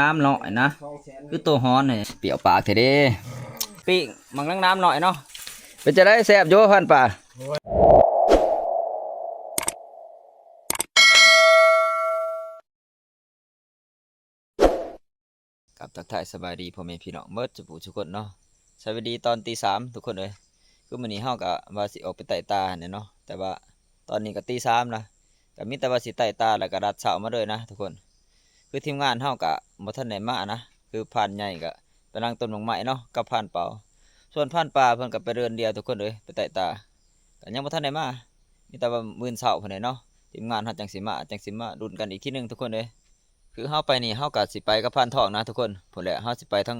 ນ້ຳນ້ອຍນະ ຄືໂຕຮ້ອນນີ້ ປຽວປາກແທ້ເດ້. ປີ້ງໝາກນາງນ້ຳນ້ອຍເນາະ. ເປັນຈັ່ງໃດ ແຊບຢູ່ ພັນປາ? ກັບທັກທາຍສະບາຍດີພໍ່ແມ່ພີ່ນ້ອງເບິດສູ່ຜູ້ສູ່ຄົນເນາະ. ສະບາຍດີຕອນຕີສາມທຸກຄົນເອີຍ. ຄືມື້ນີ້ເຮົາກະວ່າຊິອອກໄປໄຕ່ຕາຫັ້ນແຫຼະເນາະ, ແຕ່ວ່າຕອນນີ້ກະຕີສາມລະ ກະມີແຕ່ວ່າຊິໄຕ່ຕາ ແລ້ວກະດັດເຊົ້າມາເລີຍນະທຸກຄົນ. ຄືທີມງານເຮົາກະບໍ່ທັນໄດ້ມານະ, ຄືພານໃຫຍ່ກະໄປນັ່ງຕົ້ນໝາກໄມ້ເນາະ ກັບພານເປົາ. ສ່ວນພານປ່າເພິ່ນກະໄປເດີນດຽວທຸກຄົນເອີຍ ໄປໄຕ່ຕາ ກະຍັງບໍ່ທັນໄດ້ມາ, ມີແຕ່ວ່າມື້ເຊົ້າພຸ້ນແຫຼະເນາະ ທີມງານເຮົາຈັ່ງຊິມາ ຈັ່ງຊິມາລຸ້ນກັນອີກທີໜຶ່ງທຸກຄົນເອີຍ. ຄືເຮົາໄປນີ້ ເຮົາກະຊິໄປກັບພານທອງນະທຸກຄົນ. ພຸ້ນແຫຼະ ເຮົາຊິໄປທາງ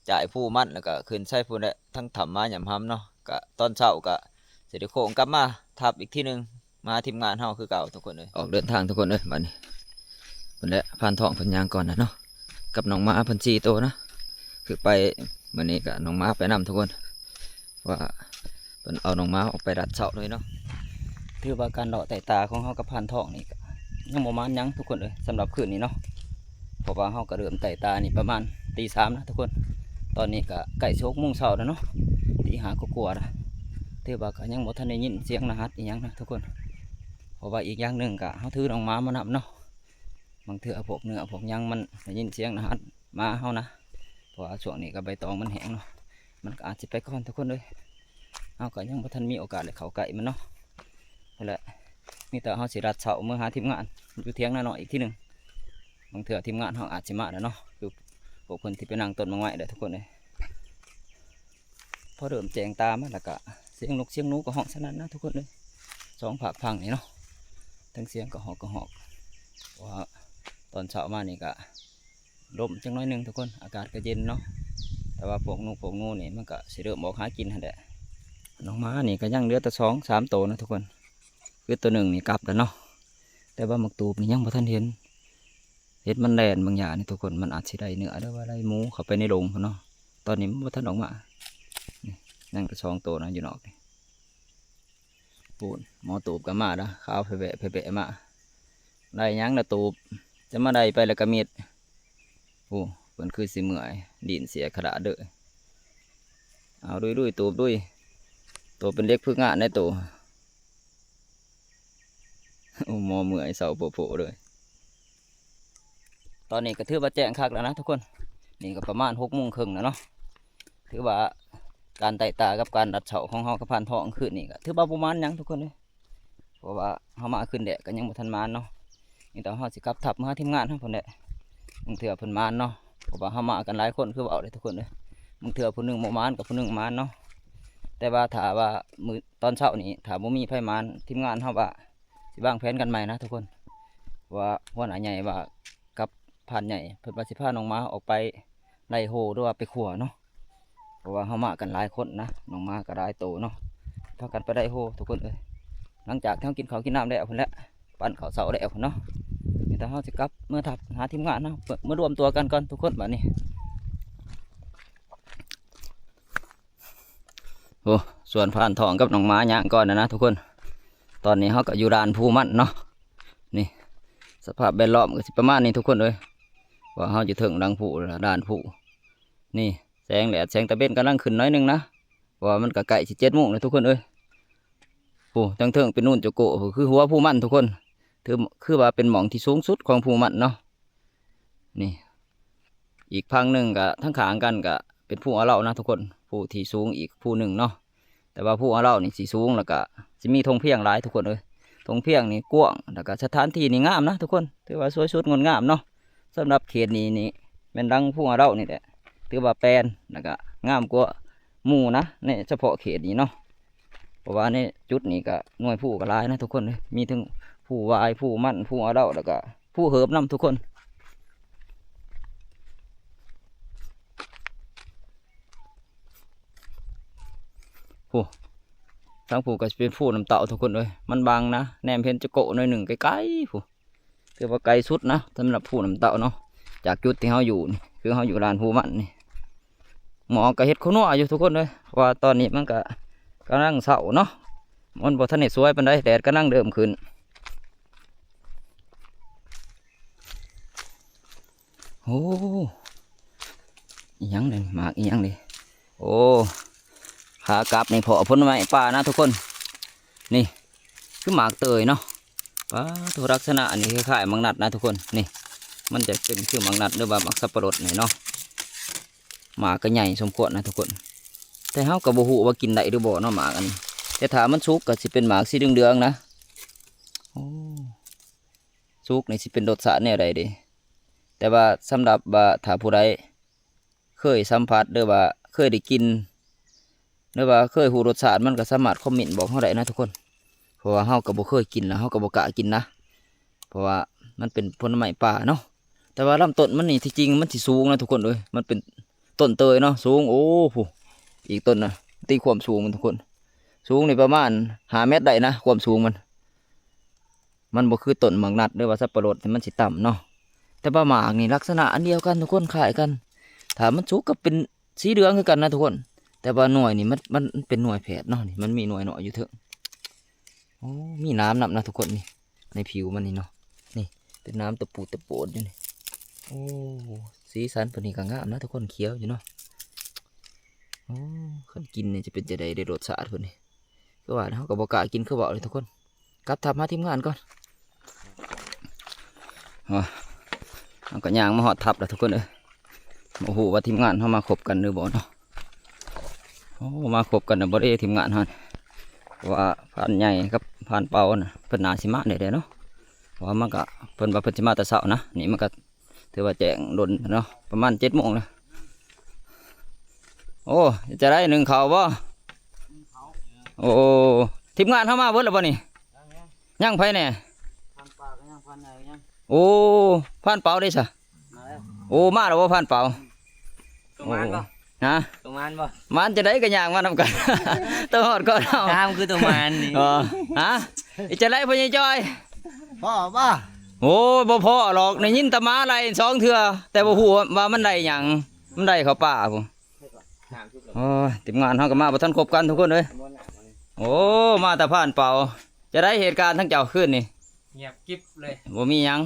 ຈາຍພູມັນ ແລ້ວກະຂຶ້ນໄຊພູແຫຼະ ທາງຖ້ຳມາຫຍ້ຳຫຳເນາະ. ກະຕອນເຊົ້າກະຊິໄດ້ໂຄ້ງກັບມາທັບອີກທີໜຶ່ງ ມາຫາທີມງານເຮົາຄືເກົ່າທຸກຄົນເອີຍ. ອອກເດີນທາງທຸກຄົນເອີຍ ບາດນີ້. ພຸ້ນແຫຼະ ພານທອງເພິ່ນຍ່າງກ່ອນນະເນາະ ກັບນ້ອງໝາເພິ່ນສີ່ໂຕນະ. ຄືໄປມື້ນີ້ກະນ້ອງໝາໄປນຳທຸກຄົນ ວ່າເພິ່ນເອົານ້ອງໝາອອກໄປດັດເຊົ້າເລີຍເນາະ. ຖືວ່າການເລາະໄຕ່ຕາຂອງເຮົາກັບພານທອງນີ້ກະຍັງບໍ່ໝານຫຍັງທຸກຄົນເອີຍ ສຳລັບຄືນນີ້ເນາະ. ເພາະວ່າເຮົາກະເລີ່ມໄຕ່ຕານີ້ປະມານຕີສາມນະທຸກຄົນ. ຕອນນີ້ກະໃກ້ຊິຫົກໂມງເຊົ້າແລ້ວເນາະ ຕີຫ້າກວ່າໆລະ. ຖືວ່າກະຍັງບໍ່ທັນໄດ້ຍິນສຽງນະຫັດອີ່ຫຍັງນະທຸກຄົນ. ເພາະວ່າອີກຢ່າງໜຶ່ງກະເຮົາຖືນ້ອງໝາມານຳເນາະ. ບາງເທື່ອພວກເນື້ອພວກຫຍັງມັນໄດ້ຍິນສຽງນະຫັດໝາເຮົານະ. ເພາະວ່າຊ່ວງນີ້ກະໃບຕອງມັນແຫ້ງເນາະ ມັນກະອາດຊິໄປກ່ອນທຸກຄົນເອີຍ. ເຮົາກະຍັງບໍ່ທັນມີໂອກາດໄດ້ເຂົ້າໃກ້ມັນເນາະ. ຫັ້ນແຫຼະ ມີແຕ່ເຮົາຊິລັດເຊົ້າເມືອຫາທີມງານຢູ່ຖຽງນານ້ອຍອີກທີໜຶ່ງ. ບາງເທື່ອທີມງານເຮົາອາດຊິມາແລ້ວເນາະ ຄືພວກເພິ່ນທີ່ໄປນັ່ງຕົ້ນໝາກໄມ້ແຫຼະທຸກຄົນເອີຍ. ພໍເລີ່ມແຈ້ງຕາມາແລ້ວກະ ສຽງນົກສຽງໜູກະຮ້ອງສະໜັ່ນນະທຸກຄົນເອີຍ. ສອງພາກຝັ່ງນີ້ເນາະ ທັງສຽງກະຮອກກະຮອກ ເພາະວ່າຕອນເຊົ້າມານີ້ກະລົມຈັກໜ້ອຍໜຶ່ງທຸກຄົນ ອາກາດກະເຢັນເນາະ. ແຕ່ວ່າພວກນົກພວກໜູນີ້ມັນກະຊິເລີ່ມອອກຫາກິນຫັ້ນແຫຼະ. ນ້ອງໝານີ້ກະຍັງເຫຼືອແຕ່ສອງສາມໂຕນະທຸກຄົນ. ຄືໂຕໜຶ່ງນີ້ກັບແລ້ວເນາະ ແຕ່ວ່າໝາກຕູບນີ້ຍັງບໍ່ທັນເຫັນ. ເຫັນມັນແລ່ນບາງຢ່າງນີ້ທຸກຄົນ ມັນອາດຊິໄດ້ເນື້ອ ຫຼືວ່າໄດ້ໝູເຂົ້າໄປໃນດົງພຸ້ນເນາະ. ຕອນນີ້ມັນບໍ່ທັນອອກມາ. ນີ້ຍັງແຕ່ສອງໂຕນະຢູ່ນອກນີ້. ປູ້ນ ໝໍຕູບກະມາລະ ຂາວແພະແບະແພະແບະມາ. ໄດ້ຫຍັງລະຕູບ ຈະມາໄດ້ໄປລະກະມິດ. ໂອ້ ເພິ່ນຄືຊິເມື່ອຍ ດີ້ນເສຍຂະດາດເດີ. ເອົາ ລຸຍໆ ຕູບລຸຍ. ໂຕເປັນເຫຼັກຝຶກງານໃນໂຕ. ໂອ້ ໝໍເມື່ອຍເຊົາໂພໆເລີຍ. ຕອນນີ້ກະຖືວ່າແຈ້ງຄັກແລ້ວນະທຸກຄົນ. ນີ້ກະປະມານຫົກໂມງເຄິ່ງແລ້ວເນາະ. ຖືວ່າການໄຕ່ຕາກັບການລັດເຊົ້າຂອງເຮົາກັບພານທອງຄືນນີ້ກະຖືວ່າບໍ່ໝານຫຍັງທຸກຄົນເອີຍ. ເພາະວ່າເຮົາມາຄືນແລກກະຍັງບໍ່ທັນໝານເນາະ. ມີແຕ່ເຮົາຊິກັບທັບມາຫາທີມງານເຮົາພຸ້ນແຫຼະ. ບາງເທື່ອເພິ່ນໝານເນາະ ເພາະວ່າເຮົາມາກັນຫຼາຍຄົນຄືເວົ້າເດ້ທຸກຄົນເອີຍ. ບາງເທື່ອຜູ້ໜຶ່ງບໍ່ໝານກະຜູ້ໜຶ່ງໝານເນາະ. ແຕ່ວ່າຖ້າວ່າມື້ຕອນເຊົ້ານີ້ ຖ້າບໍ່ມີໃຜໝານ ທີມງານເຮົາກະຊິວາງແຜນກັນໃໝ່ນະທຸກຄົນ. ເພາະວ່າຫົວໜ້າໃຫຍ່ວ່າກັບພານໃຫຍ່ ເພິ່ນວ່າຊິພານ້ອງໝາອອກໄປໄລ່ໂຮ ຫຼືວ່າໄປຂົ້ວເນາະ. ເພາະວ່າເຮົາມາກັນຫຼາຍຄົນນະ ນ້ອງໝາກະຫຼາຍໂຕເນາະ. ພາກັນໄປໄລ່ໂຮທຸກຄົນເອີຍ. ຫຼັງຈາກທີ່ເຮົາກິນເຂົ້າກິນນ້ຳແລ້ວພຸ້ນແຫຼະ ປັ້ນເຂົ້າເຊົ້າແລ້ວພຸ້ນເນາະ. ມີແຕ່ເຮົາຊິກັບເມືອທັບຫາທີມງານເຮົາ ເມືອລວມຕົວກັນກ່ອນທຸກຄົນບາດນີ້. ໂອ້ ສ່ວນພານທອງກັບນ້ອງໝາຍ່າງກ່ອນນະນະທຸກຄົນ. ຕອນນີ້ເຮົາກະຢູ່ລານພູມັນເນາະ. ນີ້ ສະພາບແວດລ້ອມກະຊິປະມານນີ້ທຸກຄົນເອີຍ. ວ່າເຮົາຢູ່ເທິງຫຼັງພູ ລານພູ. ນີ້ ແສງແດດແສງຕາເວັນກຳລັງຂຶ້ນໜ້ອຍໜຶ່ງນະ ເພາະວ່າມັນກະໃກ້ຊິເຈັດໂມງແລ້ວທຸກຄົນເອີຍ. ໂອ້ ທາງເທິງເປັນນູນໂຈໂກ້ ຄືຫົວພູມັນທຸກຄົນ. ຖື ຄືວ່າເປັນໝ່ອງທີ່ສູງສຸດຂອງພູມັນເນາະ. ນີ້ ອີກຝັ່ງໜຶ່ງກະ ທາງຂ້າງກັນກະເປັນພູອາເລົານະທຸກຄົນ ພູທີ່ສູງອີກພູໜຶ່ງເນາະ. ແຕ່ວ່າພູອາເລົານີ້ຊິສູງ ແລ້ວກະຊິມີທົ່ງພຽງຫຼາຍທຸກຄົນເອີຍ. ທົ່ງພຽງນີ້ກວ້າງ ແລ້ວກະສະຖານທີ່ນີ້ງາມນະທຸກຄົນ ຖືວ່າສວຍສຸດງົດງາມເນາະ. ສຳລັບເຂດນີ້ນີ້ແມ່ນຫຼັງພູອາເລົານີ້ແຫຼະ ຖືວ່າແປນ ແລ້ວກະງາມກວ່າໝູ່ນະ ໃນສະເພາະເຂດນີ້ເນາະ. ເພາະວ່າໃນຈຸດນີ້ກະໜ່ວຍພູກະຫຼາຍນະທຸກຄົນເອີຍ ມີທັງພູຫວາຍ ພູມັນ ພູອາເລົາ ແລ້ວກະພູເຫີບນຳທຸກຄົນ. ໂອ້ ທາງພູກະຊິເປັນພູນ້ຳເຕົ້າທຸກຄົນເອີຍ ມັນບັງນະ ແນມເຫັນຈະໂກະໜ້ອຍໜຶ່ງໄກໆພຸ້ນ. ຖືວ່າໄກສຸດນະ ສຳລັບພູນ້ຳເຕົ້າເນາະ ຈາກຈຸດທີ່ເຮົາຢູ່ນີ້ ຄືເຮົາຢູ່ລານພູມັນນີ້. ໝໍກະເຮັດເຂົ້ານົວຢູ່ທຸກຄົນເອີຍ ເພາະວ່າຕອນນີ້ມັນກະກຳລັງເຊົ້າເນາະ ມັນບໍ່ທັນໄດ້ສວຍປານໃດ ແດດກຳລັງເລີ່ມຂຶ້ນ. ໂອ້ ອີ່ຫຍັງເດ ໝາກອີ່ຫຍັງເດ? ໂອ້ ຂາກັບນີ້ພໍ້ຜົນໄມ້ປ່ານະທຸກຄົນ. ນີ້ຄືໝາກເຕີຍເນາະ. ປາໂທ້ ລັກສະນະອັນນີ້ຄ້າຍໆໝາກນັດນະທຸກຄົນ. ນີ້ມັນຈະເປັນຄືໝາກນັດ ຫຼືວ່າໝາກສັບປະລົດນີ້ເນາະ. ໝາກກໍໃຫຍ່ສົມຄວນນະທຸກຄົນ ແຕ່ເຮົາກໍບໍ່ຮູ້ວ່າກິນໄດ້ຫຼືບໍ່ເນາະໝາກອັນນີ້. ແຕ່ຖ້າມັນສຸກກໍຊິເປັນໝາກສີເຫຼືອງໆນະ. ໂອ້ ສຸກນີ້ຊິເປັນລົດຊາດແນວໃດເດ? ແຕ່ວ່າສຳລັບວ່າຖ້າຜູ້ໃດເຄີຍສຳຜັດ ຫຼືວ່າເຄີຍໄດ້ກິນ ຫຼືວ່າເຄີຍຮູ້ລົດຊາດ ມັນກໍສາມາດຄອມເມັນບອກເຮົາໄດ້ນະທຸກຄົນ. ເພາະວ່າເຮົາກໍບໍ່ເຄີຍກິນ ແລ້ວເຮົາກໍບໍ່ກ້າກິນນະ ເພາະວ່າມັນເປັນຜົນໄມ້ປ່າເນາະ. ແຕ່ວ່າລຳຕົ້ນມັນນີ້ ທີ່ຈິງມັນຊິສູງນະທຸກຄົນເອີຍ. ມັນເປັນຕົ້ນເຕີຍເນາະ ສູງ ໂອ້ ຜູ້ ອີກຕົ້ນນະ. ຕິຄວາມສູງມັນທຸກຄົນ ສູງນີ້ປະມານຫ້າແມັດໄດ້ນະ ຄວາມສູງມັນ. ມັນບໍ່ຄືຕົ້ນໝາກນັດ ຫຼືວ່າສັບປະລົດ ທີ່ມັນຊິຕ່ຳເນາະ. ແຕ່ວ່າໝາກນີ້ລັກສະນະອັນດຽວກັນທຸກຄົນ ຄ້າຍກັນ. ຖ້າມັນສຸກກໍເປັນສີເຫຼືອງຄືກັນນະທຸກຄົນ. ແຕ່ວ່າໜ່ວຍນີ້ມັນ ມັນເປັນໜ່ວຍແຝດເນາະ. ນີ້ມັນມີໜ່ວຍນ້ອຍຢູ່ເທິງ. ໂອ້ ມີໜາມນຳນະທຸກຄົນ ນີ້ ໃນຜິວມັນນີ້ເນາະ. ນີ້ເປັນໜາມຕະປູດຕະໂປດຢູ່ນີ້. ໂອ້ ສີສັນເພິ່ນນີ້ກໍງາມນະທຸກຄົນ ຂຽວຢູ່ເນາະ. ໂອ້ ຄັນກິນນີ້ຈະເປັນຈັ່ງໃດເດ ລົດຊາດເພິ່ນນີ້? ຄືວ່າເຮົາກໍບໍ່ກ້າກິນ ຄືເວົ້າເລີຍທຸກຄົນ. ກັບທັບຫາທີມງານກ່ອນ. ໂອ້ ເຮົາກໍຍ່າງມາຮອດທັບແລ້ວທຸກຄົນເອີຍ. ບໍ່ຮູ້ວ່າທີມງານເຮົາມາຄົບກັນຫຼືບໍ່ເນາະ. ໂອ້ ມາຄົບກັນແລ້ວບໍ່ເດ ທີມງານເຮົາ. ເພາະວ່າພານໃຫຍ່ກັບພານເປົານະ ເພິ່ນໜ້າຊິມາແດ່ເນາະ. ເພາະວ່າມັນກະ ເພິ່ນວ່າເພິ່ນຊິມາແຕ່ເຊົ້ານະ. ນີ້ມັນກະຖືວ່າແຈ້ງດົນເນາະ ປະມານເຈັດໂມງແລ້ວ. ໂອ້ ຈະໄດ້ໜຶ້ງເຂົ້າບໍ່? ໂອ້ ທີມງານເຮົາມາເບິດແລ້ວບໍ່ນີ້? ຍັງ ຍັງ ຍັງ. ໃຜແດ່? ພານປ່າກໍຍັງ ພານໃຫຍ່ກໍຍັງ. ໂອ້ ພານເປົາເດຊະ? ມາແລ້ວ. ໂອ້ ມາແລ້ວບໍ່ພານເປົາ? ໂຕມານບໍ່? ໂອ້ ຮະ? ໂຕມານບໍ່? ມານຈັ່ງໃດກໍຍ່າງມານຳກັນ ໂຕຮອດກ່ອນເຮົາ. ງາມຄືໂຕມານນີ້. ອໍ ຮະ? ອີກຈັ່ງໃດພໍ່ໃຫຍ່ຈ້ອຍ? ພໍ້ບໍ່? ໂອ້ຍ ບໍ່ພໍ້ດອກ ໄດ້ຍິນແຕ່ໝາໄລ່ສອງເທື່ອ ແຕ່ບໍ່ຮູ້ວ່າມັນໄດ້ຫຍັງ ມັນໄດ້ເຂົ້າປ່າພຸ້ນ. ໂອ້ຍ ທີມງານເຮົາກໍມາບໍ່ທັນຄົບກັນທຸກຄົນເອີຍ. ໂອ້ ມາແຕ່ພານເປົາ. ຈະໄດ້ເຫດການທາງເຈົ້າຄືນນີ້? ງຽບກິບເລີຍ ບໍ່ມີຫຍັງ.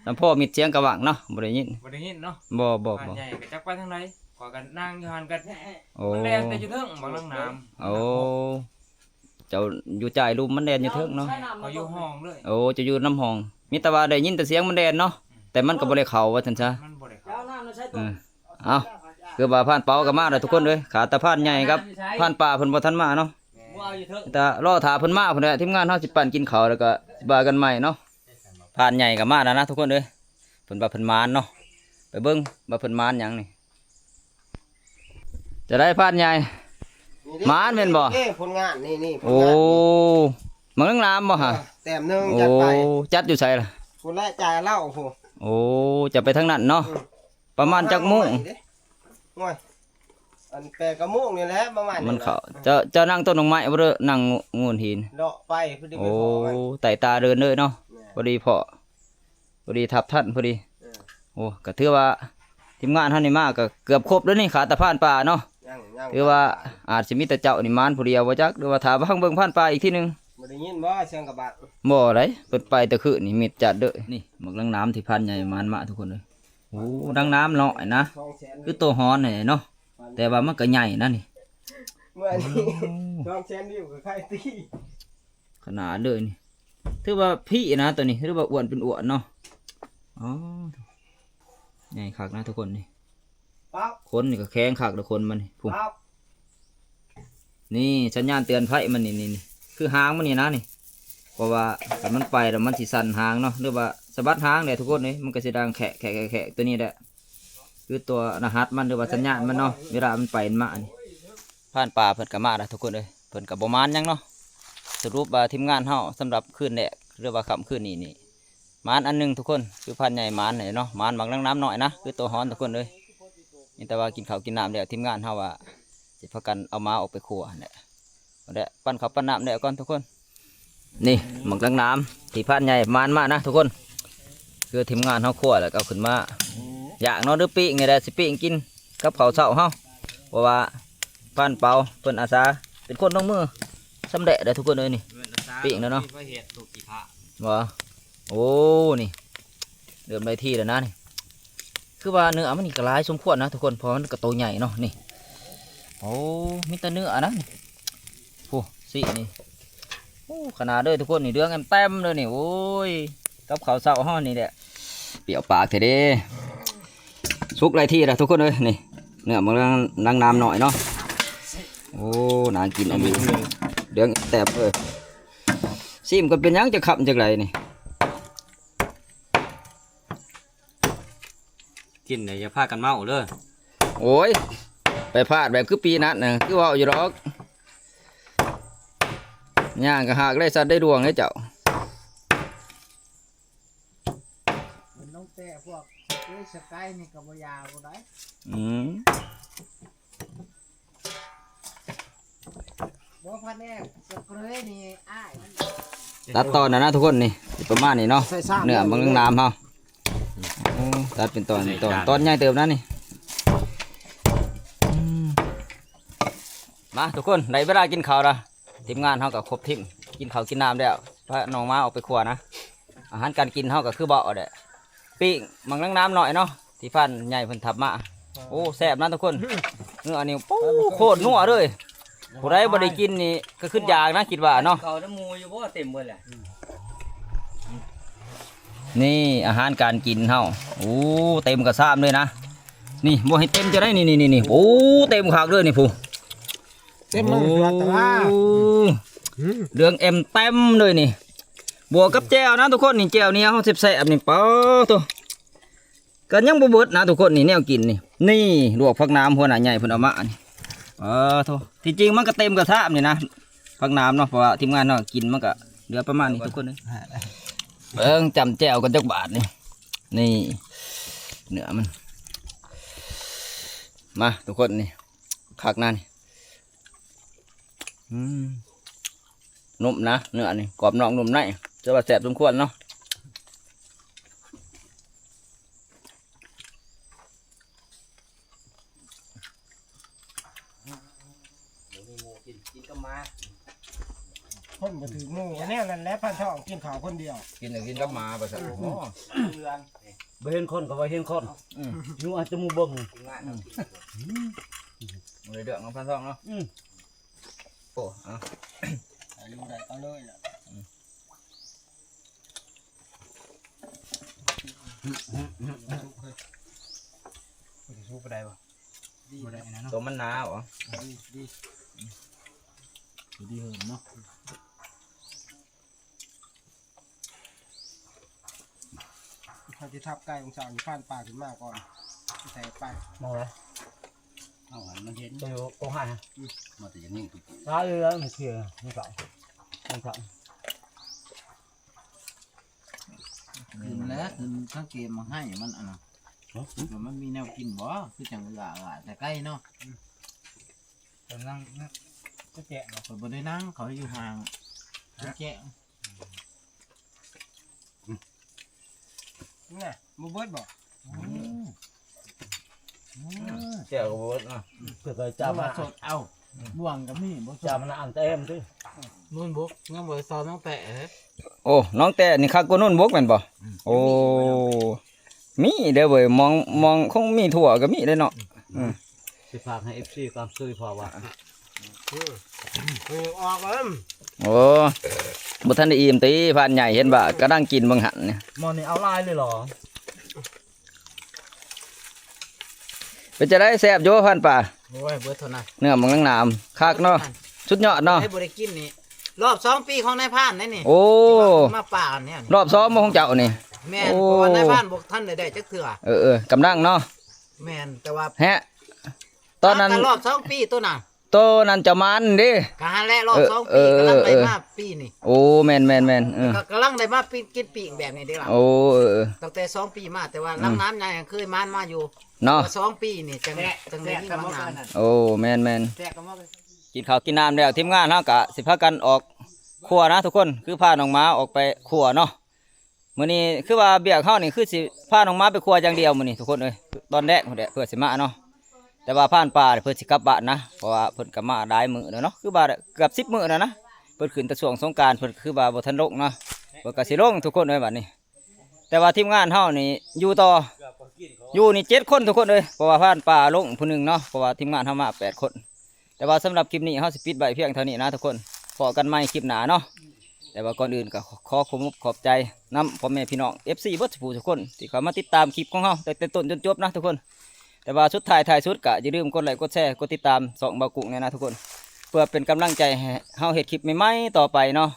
ສຳພໍມິດສຽງກະຫວັງເນາະ ບໍ່ໄດ້ຍິນ. ບໍ່ໄດ້ຍິນເນາະ. ບໍ່ ບໍ່ ບໍ່ ພານໃຫຍ່ກໍຈັກໄປທາງໃດ ຂ້ອຍກໍນັ່ງຢູ່ຫັ້ນກໍ ໂອ້ ມັນແລ່ນແຕ່ຢູ່ເທິງບັກນາງນ້ຳ. ໂອ້ ເຈົ້າຢູ່ໃຕ້ລຸ່ມ ມັນແລ່ນຢູ່ເທິງເນາະ. ຂ້ອຍຢູ່ຫ້ອງເລີຍ. ໂອ້ ເຈົ້າຢູ່ນຳຫ້ອງ ມີແຕ່ວ່າໄດ້ຍິນແຕ່ສຽງມັນແລ່ນເນາະ ແຕ່ມັນກໍບໍ່ໄດ້ເຂົ້າວ່າຊັ້ນຊະ. ມັນບໍ່ໄດ້ເຂົ້າ. ເອີ ເອົາ ຄືວ່າພານເປົາກໍມາແລ້ວທຸກຄົນເອີຍ ຂາດແຕ່ພານໃຫຍ່ກັບພານປ່າເພິ່ນບໍ່ທັນມາເນາະ. ແມ່ນ ແຕ່ລໍຖ້າເພິ່ນມາພຸ້ນແຫຼະ ທີມງານເຮົາຊິປັ້ນກິນເຂົ້າ ແລ້ວກໍຊິວ່າກັນໃໝ່ເນາະ. ພານໃຫຍ່ກໍມາແລ້ວນະທຸກຄົນເອີຍ ເພິ່ນວ່າເພິ່ນໝານເນາະ. ໄປເບິ່ງວ່າເພິ່ນໝານຫຍັງນີ້. ຈະໄດ້ພານໃຫຍ່ ນີ້ເດ້ ໝານແມ່ນບໍ່? ນີ້ເດ້ຜົນງານ ນີ້ ນີ້ຜົນງານ. ໂອ້ ນີ້ ໝາກນາງນ້ຳບໍ່ຫາ? ເອີ ແຕ້ມໜຶ່ງ ໂອ້ ຈັດໄປ ຈັດຢູ່ໃສລະ? ພຸ້ນແຫຼະ ຈ່າຍເລົ່າພຸ້ນ. ໂອ້ ຈະໄປທາງນັ້ນເນາະ. ອືມ ປະມານຈັກໂມງ? ໂອ້ຍ ອັນແປດເກົ້າໂມງນີ້ແຫຼະ ປະມານນີ້ແຫຼະ. ມັນເຂົ້າ ເຈົ້າ ເຈົ້ານັ່ງຕົ້ນດອກໄມ້ບໍ່ ຫຼືນັ່ງໂງນຫີນ? ເລາະໄປ ພໍດີໄປພໍ້ ໂອ້ ໄປ ໄຕ່ຕາເດີນເລີຍເນາະ. ແມ່ນ ພໍດີພໍ້ ພໍດີທັບທັນພໍດີ. ເອີ ໂອ້ ກໍຖືວ່າທີມງານເຮົານີ້ມາກໍເກືອບຄົບແລ້ວນີ້ ຂາດແຕ່ພານປ່າເນາະ. ຍັງ ຍັງ ຖືວ່າອາດຊິມີແຕ່ເຈົ້ານີ້ໝານຜູ້ດຽວບໍ່ຈັກ ຫຼືວ່າຖ້າຟັງເບິ່ງພານປ່າອີກທີໜຶ່ງ. ບໍ່ໄດ້ຍິນບໍ່ສຽງກະບະ? ບໍ່ໄດ໋ ເພິ່ນໄປແຕ່ຄືນນີ້ມິດຈັດເດີ້. ນີ້ໝາກນາງນ້ຳທີ່ພານໃຫຍ່ໝານມາທຸກຄົນເອີຍ. ໂອ້ ນາງນ້ຳນ້ອຍນະ ສອງແສນ ຄືໂຕຮອນນີ້ເນາະ ແຕ່ວ່າມັນກໍໃຫຍ່ນະນີ້. ເມື່ອນີ້ ໂອ້ ສອງແສນວິວກໍຂາຍຕີ ຂະໜາດເລີຍນີ້. ຖືວ່າພີ້ນະໂຕນີ້ ຖືວ່າອ້ວນເປັນອ້ວນເນາະ. ອໍ ໃຫຍ່ຄັກນະທຸກຄົນນີ້. ເປົາ ຂົນນີ້ກໍແຂງຄັກເດີ້ ຂົນມັນນີ້ ພຸ້ນ ເປົາ ນີ້ສັນຍານເຕືອນໄພມັນນີ້ ນີ້ ນີ້ ຄືຫາງມັນນີ້ນະນີ້. ເພາະວ່າຄັນມັນໄປແລ້ວມັນຊິສັ່ນຫາງເນາະ ຫຼືວ່າສະບັດຫາງແຫຼະທຸກຄົນເອີຍ ມັນກໍຊິດັງແຄະໆໆ ໂຕນີ້ແຫຼະ ຄືຕົວລະຫັດມັນ ຫຼືວ່າສັນຍານມັນເນາະ ເວລາມັນໄປມັນມານີ້. ພານປ່າເພິ່ນກໍມາແລ້ວທຸກຄົນເອີຍ ເພິ່ນກໍບໍ່ໝານຫຍັງເນາະ. ສະຫຼຸບວ່າທີມງານເຮົາສຳລັບຄືນແລກ ຫຼືວ່າຄ່ຳຄືນນີ້ນີ້ ໝານອັນໜຶ່ງທຸກຄົນ ຄືພານໃຫຍ່ໝານນີ້ເນາະ ໝານບັກນາງນ້ຳນ້ອຍນະ ຄືໂຕຮອນທຸກຄົນເອີຍ. ມີແຕ່ວ່າກິນເຂົ້າກິນນ້ຳແລ້ວ ທີມງານເຮົາວ່າຊິພາກັນເອົາໝາອອກໄປຂົວຫັ້ນແຫຼະ. ເອົາແຫຼະ ປັ້ນເຂົ້າປັ້ນນ້ຳແລ້ວກ່ອນທຸກຄົນ. ນີ້ໝາກນາງນ້ຳທີ່ພານໃຫຍ່ໝານມານະທຸກຄົນ ຄືທີມງານເຮົາຂົ້ວແລ້ວກໍເອົາຂຶ້ນມາ ຢ່າງເນາະ ຫຼືປີ້ງນີ້ແຫຼະ ຊິປີ້ງກິນກັບເຂົ້າເຊົ້າເຮົາ. ເພາະວ່າພານເປົາເພິ່ນອາສາເປັນຄົນລົງມືຊຳແຫຼະເດີ້ທຸກຄົນເອີຍ. ນີ້ປີ້ງແລ້ວເນາະ ບໍ່? ໂອ້ ນີ້ເລີ່ມໄດ້ທີ່ແລ້ວນະນີ້. ຄືວ່າເນື້ອມັນນີ້ກໍຫຼາຍສົມຄວນນະທຸກຄົນ ເພາະວ່າມັນກໍໂຕໃຫຍ່ເນາະນີ້. ໂອ້ ມີແຕ່ເນື້ອນະນີ້ ໂອ້ ຊີ້ນນີ້ ໂອ້ ຂະໜາດເດີທຸກຄົນ ນີ້ເດືອງແອມແຕ້ມເດີນີ້. ໂອ້ຍ ກັບເຂົ້າເຊົ້າເຮົານີ້ແຫຼະ ປຽວປາກແທ້ເດ້. ສຸກຫຼາຍທີ່ລະທຸກຄົນເອີຍ ນີ້ເນື້ອມັນກຳລັງນາມໜ້ອຍເນາະ. ໂອ້ ໜ້າກິນອັນນີ້ ເດືອງແອມແຕ້ມເອີຍ. ຊີມກ່ອນ ເປັນຫຍັງຈະຄ້ຳຈັ່ງໃດນີ້? ກິນແລ້ວຢ່າພາກັນເມົາເດີ. ໂອ້ຍ ໄປພາດແບບຄືປີນັ້ນນະ ຄືເວົ້າຢູ່ດອກ ຍ່າງກະຫາກໄດ້ສັດໄດ້ດວງເດ້ເຈົ້າ. ມັນຕ້ອງແຕ່ພວກສະເກຍສະໄກນີ້ກໍບໍ່ຢາກບໍ່ໄດ້. ອືມ ບໍ່ ພະແນກສະເກຍນີ້ອ້າຍມັນ ຕັດຕອນນະນະທຸກຄົນ ນີ້ປະມານນີ້ເນາະ ໃສ່ຊາມ ເນື້ອມັນງາມເຮົາ. ໂອ້ ຕັດເປັນຕອນເປັນຕອນ ຕອນໃຫຍ່ເຕີບນະນີ້. ອືມ ມາທຸກຄົນ ໄດ້ເວລາກິນເຂົ້າລະ ທີມງານເຮົາກໍຄົບທີມ ກິນເຂົ້າກິນນ້ຳແລ້ວ ພານ້ອງໝາອອກໄປຄົວນະ. ອາຫານການກິນເຮົາກໍຄືເວົ້າແຫຼະ ປີ້ງໝາກນາງນາມໜ້ອຍເນາະ ທີ່ພານໃຫຍ່ເພິ່ນທັບມາ. ໂອ້ ແຊບນະທຸກຄົນ ເນື້ອນີ້ ໂອ້ ໂຄດນົວເລີຍ. ຜູ້ໃດບໍ່ໄດ້ກິນນີ້ກໍຄືຢາກນະ ຄິດວ່າເນາະ. ເຂົ້ານຳໝູ່ຢູ່ບໍ່ ເຕັມເບິດແຫຼະ. ນີ້ອາຫານການກິນເຮົາ ໂອ້ ເຕັມກະຊາມເລີຍນະ. ນີ້ບໍ່ໃຫ້ເຕັມຈະໄດ້ ນີ້ໆໆ ໂອ້ ເຕັມຄັກເລີຍນີ້ຜູ້ ເຕັມ ໂອ້ ເຫຼືອງແອມແຕ້ມເລີຍນີ້. ບວກກັບແຈ່ວນະທຸກຄົນ ນີ້ແຈ່ວໜຽວເຮົາແຊບໆນີ້ ປາໂທ້ ກໍຍັງບໍ່ເບິດນະທຸກຄົນ ນີ້ແນວກິນນີ້. ນີ້ລວກຜັກໜາມ ຫົວໜ້າໃຫຍ່ເພິ່ນເອົາມານີ້ ປາໂທ້ ທີ່ຈິງມັນກໍເຕັມກະຊາມນີ້ນະ ຜັກໜາມເນາະ ເພາະວ່າທີມງານເຮົາກິນມັນກໍເຫຼືອປະມານນີ້ທຸກຄົນເອີຍ. ເບິ່ງ ຈ້ຳແຈ່ວກັນຈັກບາດນີ້ ນີ້ເນື້ອມັນ ມາທຸກຄົນ ນີ້ຄັກນະນີ້. ອືມ ນຸ້ມນະເນື້ອນີ້ ກອບນອກນຸ້ມໃນ ຖືວ່າແຊບສົມຄວນເນາະ. ບໍ່ມີໝູ່ກິນ ກິນກັບໝາ. ຄົນບໍ່ຖືກໝູ່ ແນວນັ້ນແຫຼະ ພັນທອງກິນເຂົ້າຄົນດຽວ ກິນກໍກິນກັບໝາ ປະຊາ ໂອ້ ບໍ່ເຫັນຄົນກໍວ່າເຫັນຄົນ. ອືມ ຢູ່ອາດຈະໝູ່ເບິ່ງ ທີມງານເຮົາກິນ ອືມ ບໍ່ໄດ້ເລື່ອງເນາະ ພັນທອງເນາະ. ອືມ ໂອ້ ເອົາ ເອົາເລີຍລະ. ມັນຊິສຸກປານໃດບໍ່? ບໍ່ໄດ້ນະເນາະ ຕົວມັນໜາບໍ່? ດີ ດີ ດີເຫີນເນາະ. ເຮົາຊິທັບໄກ່ຂອງສາວຢູ່ ຜ່ານປ່າຂຶ້ນມາກ່ອນ ໃສ່ໄປ ມາໄວ້ ເອົາໃຫ້ມັນເຫັນ ໄປຢູ່ກົງຫາຍ ອືມ ມາແຕ່ຢ່າງນີ້ ຕາຍເຫຼືອງເຂຍ ມັນເຂົາ ມັນເຂົາ. ຂຶ້ນແລ້ວ ຂຶ້ນສັງເກດໝາກໄຮມັນ ອັນນັ້ນ ວ່າມັນມີແນວກິນບໍ່ ຄືຈັ່ງເອື້ອວ່າແຕ່ໄກເນາະ. ກຳລັງນະ ຈະແຈະເນາະ ຂ້ອຍບໍ່ໄດ້ນັ່ງ ເຂົາຢູ່ຫ່າງ ຈະແຈະ ນະ ບໍ່ເບິດບໍ່? ອືມ ແຈ່ວກໍບໍ່ເບິດນະ ເພິ່ນກໍຈາມມາ ສດເອົາ ບ່ວງກໍມີ ບໍ່ ຈາມມາອັນເຕັມຕິ. ນຸ່ນບົກ ຍັງບໍ່ໄດ້ຊອມນ້ອງແຕ້ເດ້. ໂອ້ ນ້ອງແຕ້ນີ້ຄັກກວ່ານຸ່ນບົກແມ່ນບໍ່? ອືມ ໂອ້ ມີເດ້ເວີຍ ມອງ ມອງຄົງມີທົ່ວກໍມີເດ້ເນາະ. ອືມ ອືມ ຊິຝາກໃຫ້ເອັຟຊີຕາມຊື່ ເພາະວ່າ ອືມ ອອກເອີ ໂອ້ ບໍ່ທັນໄດ້ອີ່ມຕິ ພານໃຫຍ່ເຫັນວ່າກຳລັງກິນເບິ່ງຫັ້ນນີ້. ໝໍ້ນີ້ເອົາຫຼາຍເລີຍເຫລອ? ເປັນຈັ່ງໃດ ແຊບຢູ່ພານປ່າ? ໂອ້ຍ ເບິດເທົ່ານັ້ນ ເນື້ອມັນງາມຄັກເນາະ ສຸດຍອດເນາະ. ໃຜບໍ່ໄດ້ກິນນີ້ ລອບສອງປີຂອງນາຍພານໄດ໋ນີ້. ໂອ້ ມາປ່າແນວນີ້ ລອບສອງບໍ່ຂອງເຈົ້ານີ້? ແມ່ນ ໂອ້ ເພາະວ່ານາຍພານບໍ່ທັນໄດ້ໄດ້ຈັກເທື່ອ. ເອີໆ ກຳລັງເນາະ. ແມ່ນ ແຕ່ວ່າ ແຮະ ຕອນນັ້ນ ລອບສອງປີໂຕນັ້ນ ໂຕນັ້ນຈະມານເດ້ ກະຫັ້ນແຫຼະ ລອບສອງປີ ເອີໆ ກຳລັງໄດ້ມາປີນີ້. ໂອ້ ແມ່ນໆໆ ເອີ ກະກຳລັງໄດ້ມາປີ ກິນປີ້ງແບບນີ້ເດ້ລະ. ໂອ້ ເອີໆ ຕັ້ງແຕ່ສອງປີມາ ແຕ່ວ່າ ອືມ ຫຼັງນ້ຳໃຫຍ່ເຄີຍມານມາຢູ່ເນາະ ແຕ່ວ່າສອງປີນີ້ຈັ່ງ ແຊບ ຈັ່ງໄດ້ຍິນວ່າງາມ. ໂອ້ ແມ່ນໆ ແຊບກັນໝົດ. ກິນເຂົ້າກິນນ້ຳແລ້ວ ທີມງານເຮົາກະຊິພາກັນອອກຄົວນະທຸກຄົນ ຄືພານ້ອງໝາອອກໄປຄົວເນາະ. ມື້ນີ້ຄືວ່າວຽກເຮົານີ້ຄືຊິພານ້ອງໝາໄປຄົວຢ່າງດຽວມື້ນີ້ທຸກຄົນເອີຍ ຕອນແລກພຸ້ນແຫຼະເພື່ອຊິມາເນາະ. ແຕ່ວ່າພານປ່າເພິ່ນຊິກັບບ້ານນະ ເພາະວ່າເພິ່ນກໍມາຫຼາຍມື້ແລ້ວເນາະ ຄືວ່າເກືອບສິບມື້ແລ້ວນະ. ເພິ່ນຂຶ້ນແຕ່ຊ່ວງສົງການ ເພິ່ນຄືວ່າບໍ່ທັນລົງເນາະ ເພິ່ນກໍຊິລົງທຸກຄົນເອີຍບັດນີ້. ແຕ່ວ່າທີມງານເຮົານີ້ຢູ່ຕໍ່ ຢູ່ນີ້ເຈັດຄົນທຸກຄົນເອີຍ ເພາະວ່າຜ່ານປ່າລົງຜູ້ໜຶ່ງເນາະ ເພາະວ່າທີມງານເຮົາມາແປດຄົນ. ແຕ່ວ່າສຳລັບຄລິບນີ້ເຮົາຊິປິດໄວ້ພຽງເທົ່ານີ້ນະທຸກຄົນ. ພໍ້ກັນໃໝ່ຄລິບໜ້າເນາະ. ແຕ່ວ່າກ່ອນອື່ນກໍຂໍຂອບອົກຂອບໃຈນຳພໍ່ແມ່ພີ່ນ້ອງ ເອັຟຊີ ເບິດສູ່ຜູ້ສູ່ຄົນ ທີ່ເຂົ້າມາຕິດຕາມຄລິບຂອງເຮົາຕັ້ງແຕ່ຕົ້ນຈົນຈົບນະທຸກຄົນ. ແຕ່ວ່າສຸດທ້າຍທ້າຍສຸດກໍຢ່າລືມກົດໄລກ໌ ກົດແຊ ກົດຕິດຕາມຊ່ອງບ່າວກຸ້ງແດ່ນະທຸກຄົນ ເພື່ອເປັນກຳລັງໃຈໃຫ້ເຮົາເຮັດຄລິບໃໝ່ໆຕໍ່ໄປເນາະ.